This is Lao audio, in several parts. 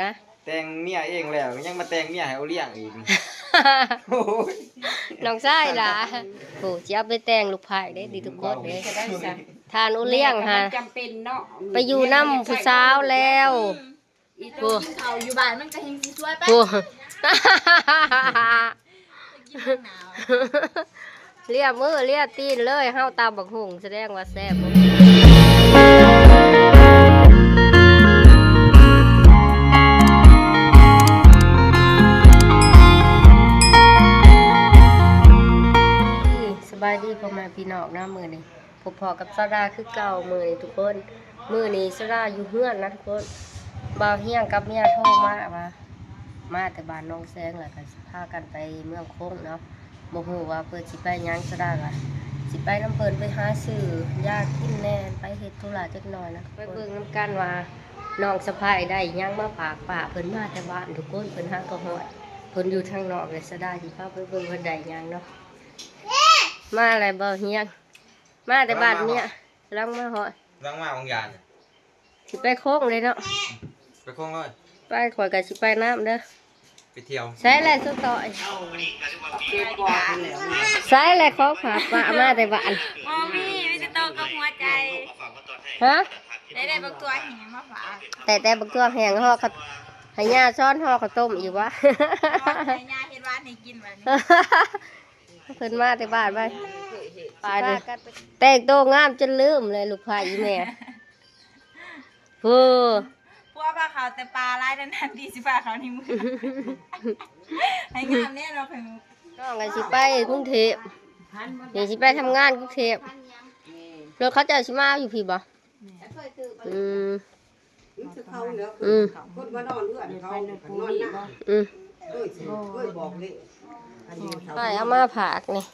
ນະ ແຕ່ງເມຍເອງແລ້ວ ຍັງມາແຕ່ງເມຍໃຫ້ໂອລ້ຽງອີກ ໂອ້ຍ ນ້ອງຊາຍຫຼ້າ ໂອ້ ຊິເອົາໄປແຕ່ງລູກໃພ້ເດ້ນີ້ທຸກຄົນເດ້ ທ່ານໂອລ້ຽງຫາ ຈຳເປັນເນາະ ໄປຢູ່ນຳຜູ້ສາວແລ້ວ ອີໂຕກິນເຂົ້າຢູ່ບ້ານມັນກໍແຮ່ງຊິຊວຍໄປ ໂອ້ ເລຍມືເລຍຕີນເລີຍ ເຮົາຕຳບັກຫຸ່ງ ສະແດງວ່າແຊບ ສະບາຍດີພໍ່ແມ່ພີ່ນ້ອງເນາະ ມື້ນີ້ ພົບພໍ້ກັບສາວດາຄືເກົ່າມື້ນີ້ທຸກຄົນ ມື້ນີ້ສາວດາຢູ່ເຮືອນນະທຸກຄົນ ບ່າວຮຽງກັບເມຍໂທມາວ່າ ມາແຕ່ບ້ານໜອງແສງ ແລ້ວກໍຊິພາກັນໄປເມືອງຄົງເນາະ ບໍ່ຮູ້ວ່າເພິ່ນຊິໄປຫຍັງ ສາວດາກໍຊິໄປນຳເພິ່ນ ໄປຫາຊື້ຢາກິນແດ່ ໄປເຮັດທຸລະຈັກໜ່ອຍນະ ໄປເບິ່ງນຳກັນວ່ານ້ອງສະໃພ້ໄດ້ຫຍັງມາຝາກປ້າ ເພິ່ນມາແຕ່ບ້ານທຸກຄົນ ເພິ່ນຫາກໍຮອດ ເພິ່ນຢູ່ທາງນອກແລ້ວ ສາວດາຊິພາໄປເບິ່ງວ່າໄດ້ຫຍັງເນາະ ມາແລ້ວບ່າວຮຽງ ມາແຕ່ບ້ານເມຍ ກຳລັງມາຮອດ ກຳລັງມາບາງຢ່າງ ຊິໄປໂຄ້ງເລີຍເນາະ ໄປໂຄ້ງເລີຍ ໄປ ຂ້ອຍກໍຊິໄປນຳເດີ ໄປທ່ຽວ ໃສແຫຼະສຸດໂຕຍ ໃສແຫຼະຂອງຝາກປ້າມາແຕ່ບ້ານ ບໍ່ມີ ມີແຕ່ໂຕກັບຫົວໃຈ ຮະ ໄດ້ ໄດ້ບັກຕົວແຫ້ງມາຝາກ ແຕ່ ແຕ່ບັກຕົວແຫ້ງ ຮອດ ໃຫ້ຍ່າຊ້ອນຫໍ່ເຂົ້າຕົ້ມຢູ່ວະ ໃຫ້ຍ່າເຮັດຫວານໃຫ້ກິນບັດນີ້ ເພິ່ນມາແຕ່ບ້ານໄປ ໄປເດີ ແຕ່ງໂຕງາມຈົນລືມເລີຍ ລູກໃພ້ອີແມ່ ໂອ້ ຜົວພາເຂົ້າແຕ່ປ່າຫຼາຍ ນານໆທີຊິພາເຂົ້າໃນເມືອງ ໃຫ້ງາມແນ່ເນາະໄຂ່ມຸກ ນ້ອງກໍຊິໄປກຸງເທບ ນີ້ຊິໄປທຳງານກຸງເທບ ລົດເຂົາເຈົ້າຊິມາເອົາຢູ່ພີ້ບໍ່? ອືມ ອືມ ຄົນມານອນເຮືອນເຂົາ ນອນນະ ອືມ ເອີຍ ເອີຍ ບອກເລີຍ ໄປເອົາມາຝາກນີ້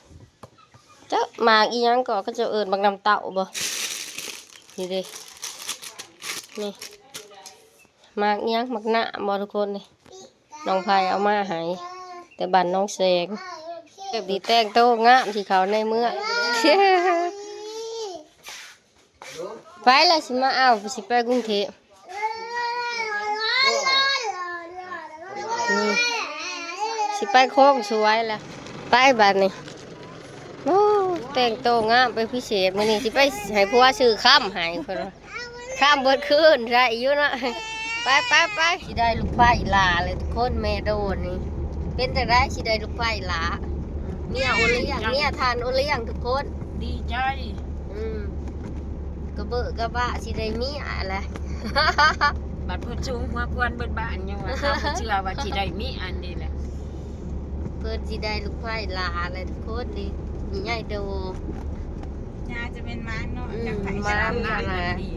ເຈົ້າ ໝາກອີຫຍັງກໍ ເຂົາເຈົ້າເອີ້ນໝາກນ້ຳເຕົ້າບໍ່? ນີ້ເດ້ ນີ້ ໝາກອີຫຍັງ ໝາກນ້ຳບໍ່ທຸກຄົນນີ້? ນ້ອງໄພເອົາມາໃຫ້ແຕ່ບ້ານໜອງແສງ ແບບນີ້ແຕ່ງໂຕງາມຊິເຂົ້າໃນເມືອງ ໄປແລ້ວຊິມາເອົາ ຊິໄປກຸງເທບ ອືມ ຊິໄປໂຄ້ງສວຍແລ້ວ ໄປບາດນີ້ ໂອ້ ແຕ່ງໂຕງາມເປັນພິເສດ ມື້ນີ້ຊິໄປໃຫ້ຜົວຊື້ຄຳໃຫ້ເພິ່ນວ່າ ຄຳເບິດຄືນ ໃຊ້ຢູ່ເນາະ ໄປ ໄປ ໄປ ຊິໄດ້ລູກໃພ້ຫຼ້າແລ້ວທຸກຄົນ ແມ່ໂດນນີ້ ເປັນຈັ່ງໃດ ຊິໄດ້ລູກໃພ້ຫຼ້າ ເມຍໂອລ້ຽງ ເມຍທ່ານໂອລ້ຽງທຸກຄົນ ດີໃຈ ອືມ ກະເບີກະບາຊິໄດ້ເມຍແຫຼະ ບັດເພິ່ນສູງຫົວຄວນເບິດບ້ານ ຍັງວ່າເຂົາບໍ່ເຊື່ອວ່າຊິໄດ້ເມຍອັນນີ້ແຫຼະ ເພິ່ນຊິໄດ້ລູກໃພ້ຫຼ້າແລ້ວທຸກຄົນນີ້ ມີໃຫຍ່ໂຕ ຍາຈະແມ່ນໝານເນາະ ອືມ ຈັກໃຜ ໝານ ຈະລາມງາມ ຫຼ້ານ ດີ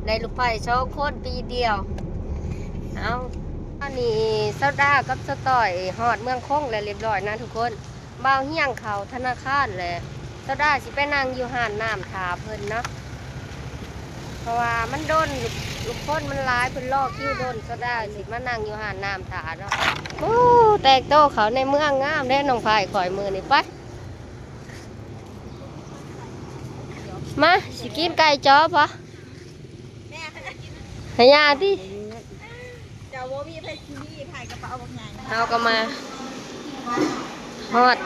ໄດ້ລູກໃພ້ສອງຄົນປີດຽວ ເອົາ ອັນນີ້ສາວດາກັບສາວຕ້ອຍຮອດເມືອງຄົງແລ້ວລຽບລ້ອຍນະທຸກຄົນ ບ່າວຮຽງເຂົ້າທະນາຄານແລ້ວ ສາວດາຊິໄປນັ່ງຢູ່ຮ້ານນ້ຳຖ້າເພິ່ນເນາະ ເພາະວ່າມັນດົນ ຄົນມັນຫຼາຍ ເພິ່ນລໍຄິວດົນ ສາວດາຊິມານັ່ງຢູ່ຮ້ານນ້ຳຖ້າເນາະ ໂອ້ ແຕ່ງໂຕເຂົ້າໃນເມືອງງາມເດ້ ນ້ອງໄພຂ້ອຍມື້ນີ້ ໄປ ມາ ຊິກິນໄກ່ຈໍບໍ່? ໃຫ້ຍ່າຕິ ເຈົ້າບໍ່ມີໃຜຊິມີ ໃຜກະເປົາບັກໃຫຍ່ ເຮົາກໍມາຮອດ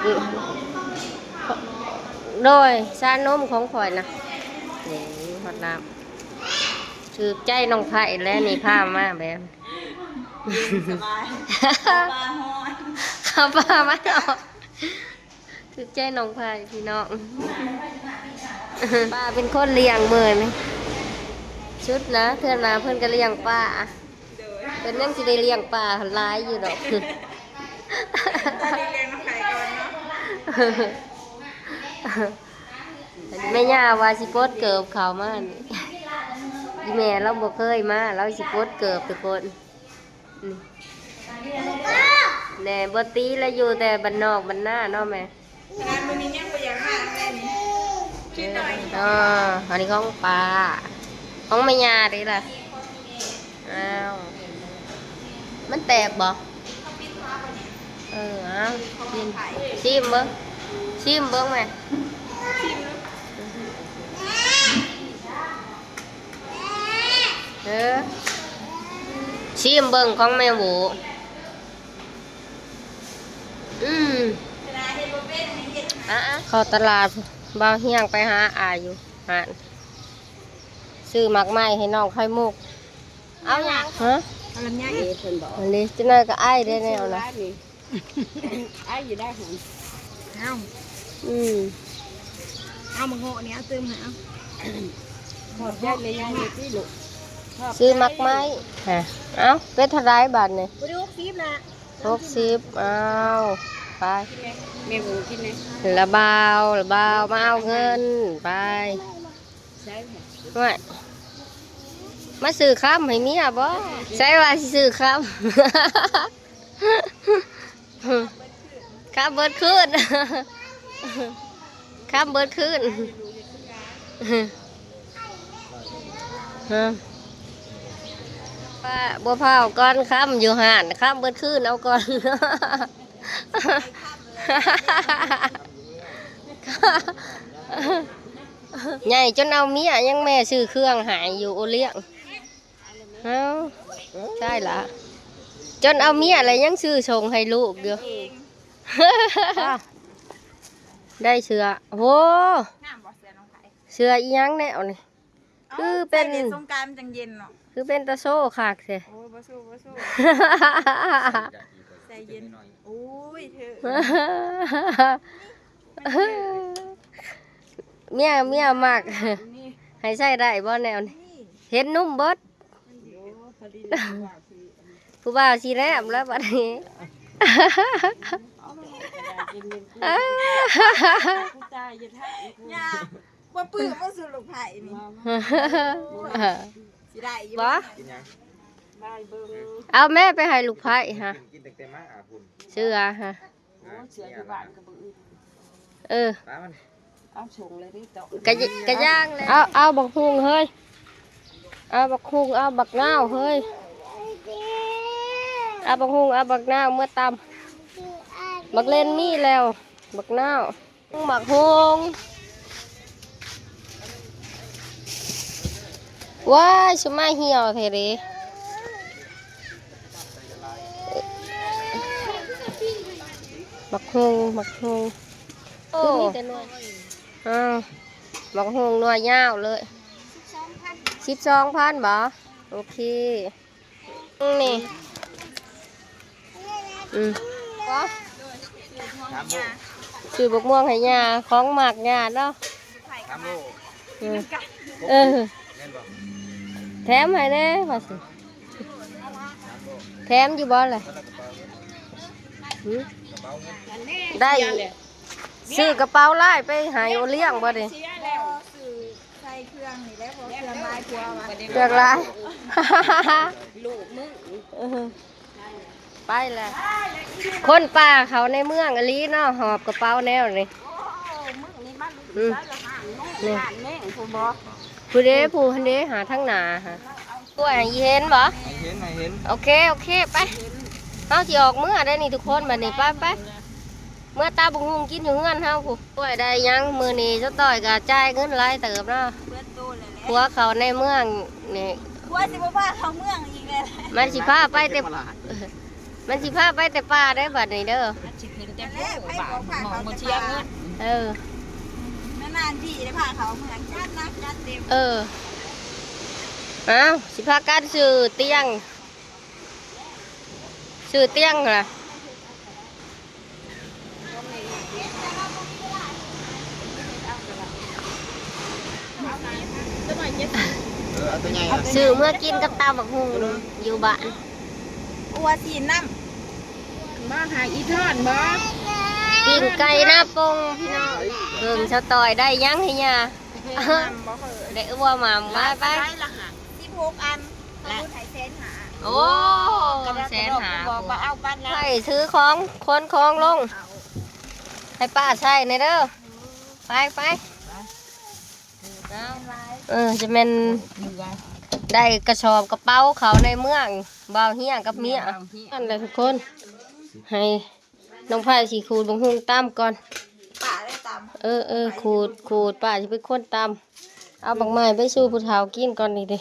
ໂດຍ ຊານົມຂອງຂ້ອຍນະ ນີ້ ຮອດນ້ຳ ຖືກໃຈນ້ອງໄພແລ້ວນີ້ ພາມາແບບ ສະບາຍ ເຂົ້າປ່າຮອດ ເຂົ້າປ່າມາຮອດ ຖືກໃຈນ້ອງໄພພີ່ນ້ອງ ປ້າເປັນຄົນລ້ຽງມື້ນີ້ ສຸດນະ ເທື່ອໜ້າເພິ່ນກະລ້ຽງປ້າ ໂດຍ ເພິ່ນຍັງຊິໄດ້ລ້ຽງປ້າຫຼາຍຢູ່ດອກ ຕອນນີ້ລ້ຽງນ້ອງໄພກ່ອນເນາະ ແມ່ຍ່າວ່າຊິປົດເກີບເຂົ້າມານີ້ ອີແມ່ລາວບໍ່ເຄີຍມາ ລາວຊິປົດເກີບທຸກຄົນ ນີ້ ແນ່ ບໍ່ຕິລະ ຢູ່ແຕ່ບ້ານນອກບ້ານນາເນາະແມ່ ຂະໜາດມື້ນີ້ຍັງບໍ່ຢາກມາແມ່ນີ້ ຄິດໜ້ອຍ ອໍ ອັນນີ້ຂອງປ້າ ຂອງແມ່ຍ່າເດ້ລະ ອ້າວ ມັນແຕກບໍ່? ເອີ ເອົາ ຊິມ ຊິມເບິ່ງ ຊິມເບິ່ງແມ່ ຊິມ ເອີ ຊ ຊີມເບິ່ງຂອງແມ່ຫວູ. ອືມ ອາໆ ເຂົ້າຕະຫຼາດ ບ່າວຮຽງໄປຫາອ້າຍຢູ່ຮ້ານ ຊື້ໝາກໄມ້ໃຫ້ນ້ອງໄຂ່ມຸກ. ເອົາຫຍັງ? ຮະ? ເອົາລຳໄຍ. ອັນນີ້ຈັກໜ້ອຍກໍໄອໄດ້ແນວນະ. ໄອຢູ່ໄດ້ຫັ້ນ. ເອົາ ອືມ ເອົາໝາກໂຫນີ້ ເອົາຕື່ມໃຫ້ ເອົາ. ຂອບໃຈແມ່ໃຫຍ່ຕິລູກ. ຊື້ໝາກໄມ້. ຮະ? ເອົາ ເປັນເທົ່າໃດບາດນີ້? ບໍ່ໄດ້ຫົກສິບລະ. ຫົກສິບ. ເອົາ ໄປ ແມ່ໝູກິນແດ່. ລະບ່າວ ລະບ່າວ ມາເອົາເງິນ ໄປ. ໃສ ຫ້ວຍ ມາຊື້ຄຳໃຫ້ເມຍບໍ? ໃສວ່າຊິຊື້ຄຳ? ຄຳເບິດຄືນ ຄຳເບິດຄືນ. ຮະ? ວ່າບໍ່ພາວກ່ອນ ຄຳຢູ່ຮ້ານ ຄຳເບິດຄືນ ເອົາກ່ອນ. ໃຫຍ່ຈົນເອົາເມຍ ຍັງແມ່ຊື້ເຄື່ອງໃຫ້ຢູ່ໂອລ້ຽງ. ເອົ້າ ໃຊ່ລະ ຈົນເອົາເມຍແລ້ວຍັງຊື້ສົ່ງໃຫ້ລູກຢູ່. ໄດ້ເສື້ອ ໂອ້ ງາມບໍ່ເສື້ອນ້ອງໄພ? ເສື້ອອີ່ຫຍັງແນວນີ້? ເອົ້າ ຄືເປັນ ໃສ່ເຫຼັ້ນສົງການມັນຈັ່ງເຢັນເນາະ. ຄືເປັນຕາໂຊຄັກແທ້. ໂອ້ຍ ບໍ່ສູ້ ບໍ່ສູ້ ໃສ່ເຢັນ. ໂອ້ຍ ເທີ ເມຍ ເມຍມັກ ໃຫ້ໃຊ້ໄດ້ບໍ່ແນວນີ້? ເຫັນນຸ່ມເບິດ. ຜູ້ບ່າວຊິແນມແລ້ວບັດນີ້. ຢ່າ ບໍ່ປຶ້ມບໍ່ສູ່ລູກໃພ້ນີ້. ຊິໄດ້ຢູ່ບໍ່? ບໍ່ ກິນຫຍັງ? ເອົາແມ່ໄປໃຫ້ລູກໃພ້ຫາ ກິນ ກິນຕັ້ງແຕ່ມາຫາພຸ້ນ ເສື້ອຫາ. ໂອ້ ເສື້ອຢູ່ບ້ານກໍບໍ່ອຶດ. ເອີ ປາມັນ ເອົາສົ່ງເລີຍເດ້ເຈົ້າ. ກະ ກະຢ່າງແລ້ວ. ເອົາ ເອົາບັກຫຸ່ງເຮີ້ຍ ເອົາບັກຫຸ່ງ ເອົາບັກນາວເຮີ້ຍ ເອົາບັກຫຸ່ງ ເອົາບັກນາວເມືອຕຳ. ບັກເລັນມີແລ້ວ ບັກນາວ. ໝາກຫຸ່ງ ວ້າຍ ຊິມາຫ່ຽວແທ້ເດ້. ໝາກຫຸ່ງ ໝາກຫຸ່ງ ໂອ້ ຄືມີແຕ່ໜ່ວຍ. ອ້າວ ໝາກຫຸ່ງໜ່ວຍຍາວເລີຍ. ສິບສອງພັນບໍ? ໂອເຄ. ນີ້ ອືມ ຊື້ບັກມ່ວງໃຫ້ຍ່າ ຂອງມັກຍ່າເນາະ. ອືມ ເອີ ແຖມໃຫ້ແດ່ວ່າຊິ ແຖມຢູ່ບໍ່ລະ? ຫື? ໄດ້ ຊື້ກະເປົາລາຍໄປໃຫ້ໂອລ້ຽງບໍ່ນີ້? ໃສ່ເຄື່ອງນີ້ແຫຼະ ເພາະເຄື່ອງຫຼາຍກວ່າວ່າ ເຄື່ອງຫຼາຍ ລູກມຶງ ເອີ ໄປແລ້ວ. ຄົນປ່າເຂົ້າໃນເມືອງອີ່ຫຼີເນາະ ຫອບກະເປົາແນວນີ້. ອືມ ນີ້ ຫັ້ນເດ້ ຜູ້ຫັ້ນເດ້ ຫາທາງໜ້າຫາ. ກ້ວຍໃຫ້ເຫັນບໍ່? ໃຫ້ເຫັນ ໃຫ້ເຫັນ. ໂອເຄ ໂອເຄ ໄປ ເຮົາຊິອອກເມືອໄດ້ນີ້ທຸກຄົນ ບັດນີ້ ໄປ ໄປ ເມືອຕຳບັກຫຸ່ງກິນຢູ່ເຮືອນເຮົາພຸ້ນ. ກ້ວຍໄດ້ຫຍັງມື້ນີ້ ສາວຕ້ອຍກໍຈ່າຍເງິນຫຼາຍເຕີບເນາະ. ເບິດໂຕແລ້ວແຫຼະ ຜົວເຂົ້າໃນເມືອງນີ້ ຜົວຊິບໍ່ພາເຂົ້າເມືອງອີກແລ້ວ. ມັນຊິພາໄປແຕ່ ມັນຊິພາໄປແຕ່ປ່າໄດ້ບັດນີ້ເດີ. ມັນຊິຂຶ້ນແຕ່ພູບ້ານ ມອງບໍ່ເສຍເງິນ. ເອີ ນານໆທີໄດ້ພາເຂົ້າເມືອງ ຈັດໜັກຈັດເຕັມ. ເອີ ອ້າວ ຊິພາກັນຊື້ຕຽງ ຊື້ຕຽງລະ. ຊື້ເມືອກິນກັບຕຳບັກຫຸ່ງຢູ່ບ້ານ. ອົວຊີ້ນນຳ ມາຫາອີທ່ອນບໍ່? ປີ້ງໄກ່ນາປົງພີ່ນ້ອງ. ເບິ່ງສາວຕ້ອຍໄດ້ຫຍັງໃຫ້ຍ່າ ໄດ້ອົວໝ່ຳ. ໄປ ໄປ ສິບຫົກອັນ ເຂົາຫຼຸດໃຫ້ແສນຫ້າ. ໂອ້ ແສນຫ້າ ບໍ່ເອົາປານນັ້ນ. ໃຫ້ຖືຂອງ ຂົນຂອງລົງ ໃຫ້ປ້າໃຊ້ແດ່ເດີ. ໄປ ໄປ ເອີ ຈະແມ່ນໄດ້ກະສອບກະເປົາເຂົ້າໃນເມືອງ ບ່າວເຮຍກັບເມຍ. ຫັ້ນແຫຼະທຸກຄົນ ໃຫ້ນ້ອງໄພຊິຂູດບັກຫຸ່ງຕຳກ່ອນ. ເອີ ເອີ ຂູດ ຂູດ ປ້າຊິເປັນຄົນຕຳ. ເອົາບັກໄມ້ໄປສູ່ຜູ້ເຖົ້າກິນກ່ອນນີ້ເດ້.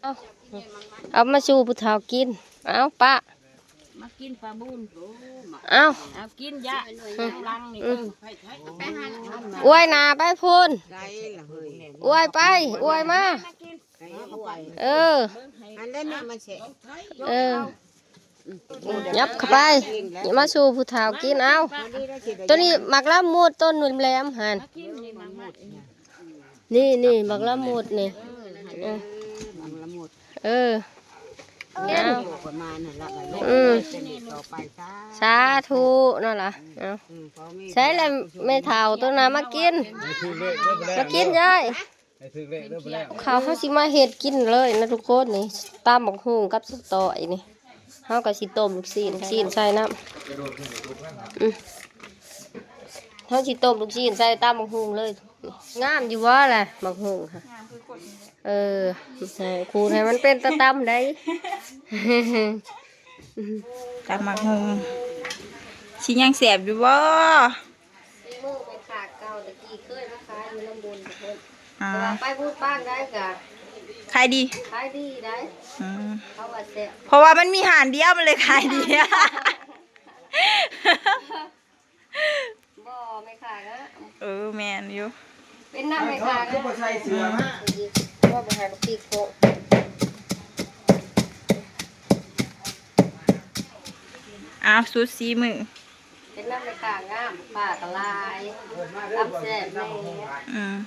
ເອົາ ເອົາມາສູ່ຜູ້ເຖົ້າກິນ. ເອົາ ປ້າ ມາກິນປາບູນ. ເອົາ ເອົາກິນຢະ ອືມ ຫຼັງນີ້ ເອີ ອວຍໜ້າໄປພຸ້ນ ອວຍໄປ ອວຍມາ. ເອີ ອັນນັ້ນນະມັນແຊະ ເອີ ຫຍັບເຂົ້າໄປ ມາສູ່ຜູ້ເຖົ້າກິນ. ເອົາ ໂຕນີ້ໝາກລະມຸດ ຕົ້ນແຫຼມໆຫັ້ນ. ນີ້ ນີ້ໝາກລະມຸດນີ້ ເອີ ເອີ ເອົາ ອືມ ສາທຸນັ້ນລະ. ເອົາ ໃສລະແມ່ເຖົ້າໂຕນັ້ນ ມາກິນ ມາກິນຍາຍ. ເຂົ້າເຮົາຊິມາເຮັດກິນເລີຍນະທຸກຄົນ. ນີ້ ຕຳບັກຫຸ່ງກັບສະຕໍ້ຍນີ້ ເຮົາກໍຊິຕົ້ມລູກຊີ້ນ ຊີ້ນໃສ່ນ້ຳ. ອືມ ເຮົາຊິຕົ້ມລູກຊີ້ນໃສ່ຕຳບັກຫຸ່ງເລີຍ. ງາມຢູ່ບໍ່ລະບັກຫຸ່ງ? ເອີ ຂູດໃຫ້ມັນເປັນຕາຕຳໄດ໋. ຕຳບັກຫຸ່ງຊິຍັງແຊບຢູ່ບໍ່? ສີມືແມ່ຄ້າເກົ່າ ແຕ່ກີ້ເຄີຍມາຂາຍຢູ່ນຳບຸນເພິ່ນ. ອໍ ເພາະວ່າໄປບຸນບ້ານໃດກໍຂາຍດີ ຂາຍດີໄດ໋. ອືມ ເຂົາວ່າແຊບ ເພາະວ່າມັນມີຮ້ານດຽວ ມັນເລີຍຂາຍດີ. ບໍ່ ແມ່ຄ້າງາມ. ເອີ ແມ່ນຢູ່ ເປັນນຳແມ່ຄ້າງາມ. ຄືບໍ່ໃສ່ເສື້ອມາ ອືມ ບໍ່ ບໍ່ໃຫ້ບັກຕິໂກະ. ອ້າວ ສຸດສີມື. ເປັນນຳແມ່ຄ້າງາມ ປາກະຫຼາຍ ຕຳແຊບແນ່. ອືມ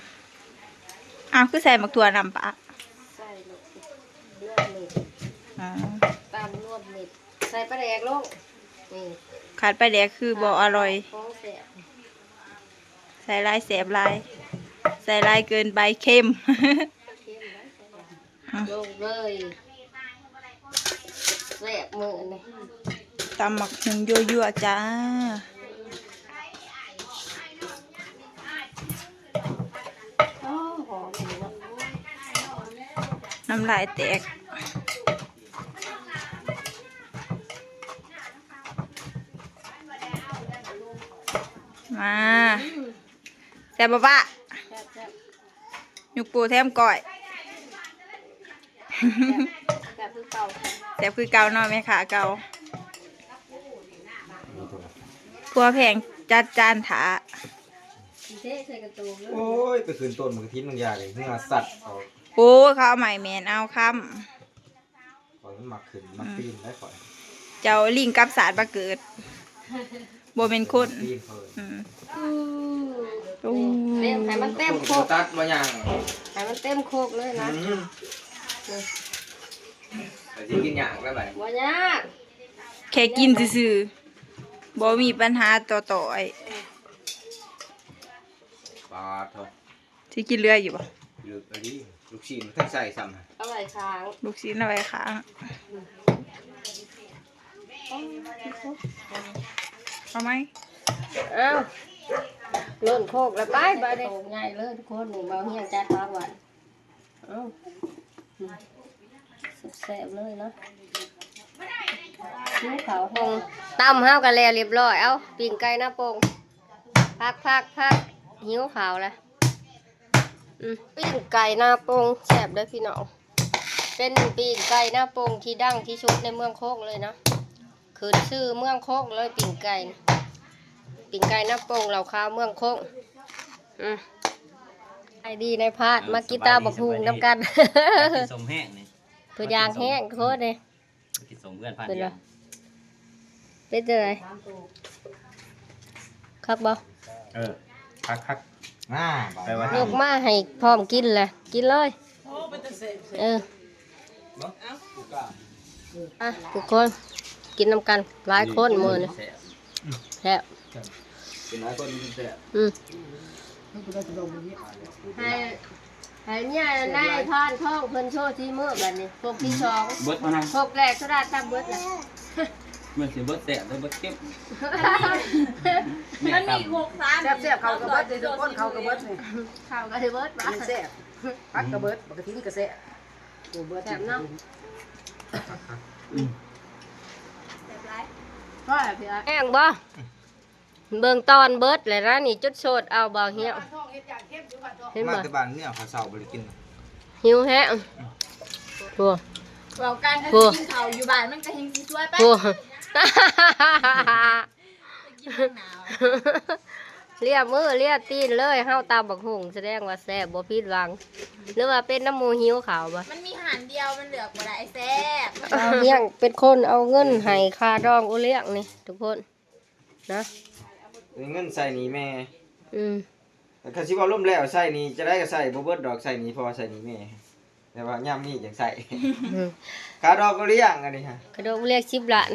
ອ້າວ ຄືໃສ່ໝາກຖົ່ວນຳປະ? ໃສ່ລູກ ລວມມິດ. ອໍ ຕຳລວມມິດ ໃສ່ປາແດກລົງ. ນີ້ ຂາດປາແດກຄືບໍ່ອະລ່ອຍ. ຂອງແຊບ ໃສ່ຫຼາຍແຊບຫຼາຍ ໃສ່ຫຼາຍເກີນໄປເຄັມ. ເຄັມໄດ໋. ອືມ ລົງເລີຍ ແຊບມື້ນີ້ ຕຳໝາກຫຸ່ງຍົວໆຈ້າ. ໂອ້ ຫອມດີເນາະ ນ້ຳລາຍແຕກ. ມາ ແຊບບໍ່ປະ? ແຊບໆ ຍຸກໂປ້ແຖມກ້ອຍ. ແຊບ ແຊບຄືເກົ່າ ແຊບຄືເກົ່າເນາະ ແມ່ຄ້າເກົ່າ. ຜົວແພງຈັດຈານຖ້າ. ໂອ້ຍ ໄປຂຶ້ນຕົ້ນໝາກກະທິນບາງຢ່າງເລີຍ ເຫື່ອສັດເອົາ. ໂອ້ຍ ເຂົາເອົາໄມ້ແມ່ນເອົາຄຳ. ຂ້ອຍມັນມັກຂຶ້ນມັກປີນໄດ໋ຂ້ອຍ. ເຈົ້າລິງກັບຊາດມາເກີດ ບໍ່ແມ່ນຄົນ. ປີນເພິ່ນ. ອືມ ໂອ້ ເຕັມ ໃຫ້ມັນເຕັມໂຄກ ຕັດບໍ່ຫຍັງ ໃຫ້ມັນເຕັມໂຄກເລີຍນະ. ອືມ ແຕ່ຊິກິນຍາກແລ້ວບັດນີ້ ບໍ່ຍາກ ແຄ່ກິນຊື່ໆ ບໍ່ມີບັນຫາຕໍ່ໆ. ປາໂທ້ ຊິກິນເຫຼືອຢູ່ບໍ່? ເຫຼືອອີ່ຫຼີ ລູກຊີ້ນມັນທັງໃສ່ຊ້ຳ. ເອົາໄວ້ຂ້າງ ລູກຊີ້ນເອົາໄວ້ຂ້າງ. ເອົາໄໝ? ອ້າວ ລົ້ນໂຄກລະໄປບາດນີ້. ໂຕໃຫຍ່ເລີຍທຸກຄົນ ນີ້ ເບົາຮຽງຈັດວາງໄວ້. ເອົ້າ ແຊບໆເລີຍເນາະ. ຫິວເຂົ້າ ຕຳເຮົາກໍແລ້ວຮຽບຮ້ອຍ. ເອົາ ປີ້ງໄກ່ນາໂປ່ງ ພັກໆໆ ຫິວເຂົ້າລະ. ອືມ ປີ້ງໄກ່ນາໂປ່ງແຊບເດີ້ພີ່ນ້ອງ. ເປັນປີ້ງໄກ່ນາໂປ່ງທີ່ດັງທີ່ສຸດໃນເມືອງໂຂງເລີຍເນາະ. ຂຶ້ນຊື່ເມືອງໂຂງເລີຍ ປີ້ງໄກ່ ປີ້ງໄກ່ນາໂປ່ງ ເຫຼົ້າຂາວເມືອງໂຂງ. ອືມ ສະບາຍດີນາຍພາດ. ເອີ ມາກິນຕຳບັກຫຸ່ງນຳກັນ. ສະບາຍດີ ສະບາຍດີ. ຢາກກິນສົ້ມແຫ້ງນີ້ ເພິ່ນຢາກແຫ້ງໂຄດເດ້. ກິນສົ້ມເພື່ອນພາດຽນ. ເປັນຈັ່ງໃດ? ຄັກບໍ່? ເອີ ຄັກໆ. ອ່າ ແປວ່າ ຍົກມາໃຫ້ພ້ອມກິນແຫຼະ ກິນເລີຍ. ໂອ້ ເປັນຕາແຊບ. ເອີ ອ່ະ ທຸກຄົນ ກິນນຳກັນ ຫຼາຍຄົນມື້ນີ້. ແຊບ ແຊບ ກິນຫຼາຍຄົນກິນແຊບ. ອືມ ໃຫ້ ໃຫ້ເມຍນາຍພານທ້ອງເພິ່ນໂຊຊີມືບັດນີ້ ຄົກທີສອງ. ເບິດເທົ່ານັ້ນ ຄົກແລກສຸດາດຕຳເບິດລະ. ມັນຊິເບິດແຊບ ແຕ່ເບິດເຄັມ. ມັນມີຫົກສາມ ແຊບໆ ເຂົ້າກໍເບິດເດ້ທຸກຄົນ ເຂົ້າກໍເບິດນີ້ ເຂົ້າກໍຊິເບິດວ່າ ມັນແຊບ. ຜັກກະເບິດ ບັກກະທິນກະແຊບ. ໂອ້ ເບິດ ແຊບເນາະ. ອືມ ແຊບຫຼາຍ. ພໍລະພີ່ ແຫ້ງບໍ່? ເບິ່ງຕອນເບິດແລ້ວນະນີ້ ຈົດໂສດເອົາບໍ່ ເຫຍວ ເຫັນບໍ່? ມາແຕ່ບ້ານເມຍ ເຂົ້າເຊົ້າບໍ່ໄດ້ກິນ. ຫິວແຮງ. ໂອ້ ເວົ້າກັນ ໂອ້ ຖ້າຊິກິນເຂົ້າຢູ່ບ້ານມັນກໍແຮ່ງຊິຊວຍໄປ ໂອ້ ກິນໜາວ ເລຍມືເລຍຕີນເລີຍ ເຮົາຕຳບັກຫຸ່ງ ສະແດງວ່າແຊບ ບໍ່ຜິດຫວັງ ຫຼືວ່າເປັນນຳໝູຫິວເຂົ້າບໍ່? ມັນມີຮ້ານດຽວ ມັນເລືອກບໍ່ໄດ້ ແຊບ ບ່າວຮຽງເປັນຄົນເອົາເງິນໃຫ້ຄ່າດອງໂອລ້ຽງນີ້ທຸກຄົນນະ ເປັນເງິນໃຊ້ໜີ້ແມ່ ອືມ ຄັນຊິເວົ້າລວມແລ້ວໃຊ້ໜີ້ຈັ່ງໃດກໍໃຊ້ບໍ່ເບິດດອກ ໃຊ້ໜີ້ພໍ່ໃຊ້ໜີ້ແມ່ ແຕ່ວ່າຍາມມີຈັ່ງໃຊ້ ອືມ ຄ່າດອງໂອລ້ຽງອັນນີ້ຮະ ຄ່າດອງໂອລ້ຽງສິບລ້ານ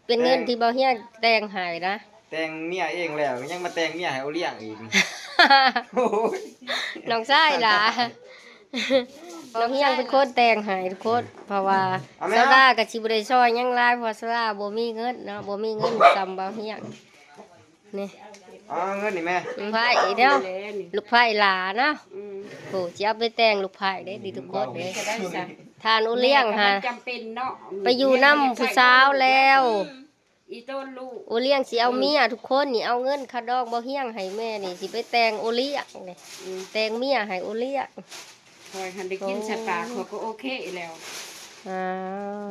ເປັນເງິນທີ່ບ່າວຮຽງແຕ່ງໃຫ້ນະ ແຕ່ງເມຍເອງແລ້ວ ຍັງມາແຕ່ງເມຍໃຫ້ໂອລ້ຽງອີກ ໂອ້ຍ ນ້ອງຊາຍຫຼ້າ ນ້ອງຮຽງເປັນຄົນແຕ່ງໃຫ້ທຸກຄົນ ເພາະວ່າ ເອົາແມ່ ສາວດາກໍຊິບໍ່ໄດ້ຊ່ອຍຫຍັງຫຼາຍ ເພາະວ່າສາວດາບໍ່ມີເງິນເນາະ ບໍ່ມີເງິນສ່ຳບ່າວຮຽງ ນີ້ ເອົາເງິນນີ້ແມ່ ລູກໃພ້ເດ້ ລູກໃພ້ຫຼ້າເນາະ ອືມ ໂອ້ ຊິເອົາໄປແຕ່ງລູກໃພ້ເດ້ນີ້ທຸກຄົນເດ້ ຈະໄດ້ຊະ ທ່ານໂອລ້ຽງຫາ ແມ່ກໍມັນຈຳເປັນເນາະ ໄປຢູ່ນຳຜູ້ສາວແລ້ວ ອືມ ອີໂຕນລູກ ໂອລ້ຽງຊິເອົາເມຍ ອືມ ທຸກຄົນນີ້ ເອົາເງິນຄ່າດອງບ່າວຮຽງໃຫ້ແມ່ນີ້ ຊິໄປແຕ່ງໂອລ້ຽງນີ້ ອືມ ແຕ່ງເມຍໃຫ້ໂອລ້ຽງ ຂ້ອຍຫັ້ນໄດ້ກິນໃສ່ປາກ ຂ້ອຍກໍໂອເຄແລ້ວ ອ່າ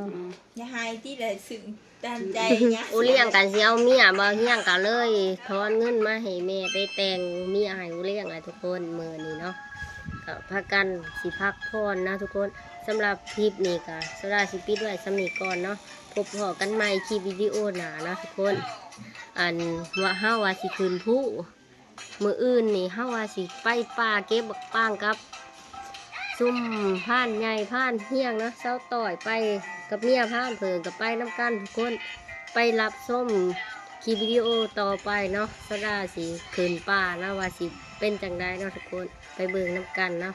ອືມ ຢ່າໃຫ້ຕິແຫຼະ ຊຶ່ງ ຕາມໃຈຍະ ໂອລ້ຽງກັນຊິເອົາເມຍ ບ່າວຮຽງກໍເລີຍຖອນເງິນມາໃຫ້ແມ່ໄປແຕ່ງເມຍໃຫ້ໂອລ້ຽງແຫຼະທຸກຄົນ ມື້ນີ້ເນາະ ກໍພາກັນຊິພັກຜ່ອນນະທຸກຄົນ ສຳລັບຄລິບນີ້ກໍສາວດາຊິປິດໄວ້ສ່ຳນີ້ກ່ອນເນາະ ພົບພໍ້ກັນໃໝ່ຄລິບວິດີໂອໜ້າເນາະທຸກຄົນ ອັນວ່າເຮົາວ່າຊິຂຶ້ນພູ ມື້ອື່ນນີ້ເຮົາວ່າຊິໄປປ່າເກັບບັກປາງກັບຊຸມພານໃຫຍ່ພານຮຽງເນາະ ສາວຕ້ອຍໄປກັບເມຍ ພານເຜິ້ງກໍໄປນຳກັນທຸກຄົນ ໄປຮັບຊົມຄລິບວິດີໂອຕໍ່ໄປເນາະ ສາວດາຊິຂຶ້ນປ່ານະ ວ່າຊິເປັນຈັ່ງໃດເນາະທຸກຄົນ ໄປເບິ່ງນຳກັນເນາະ.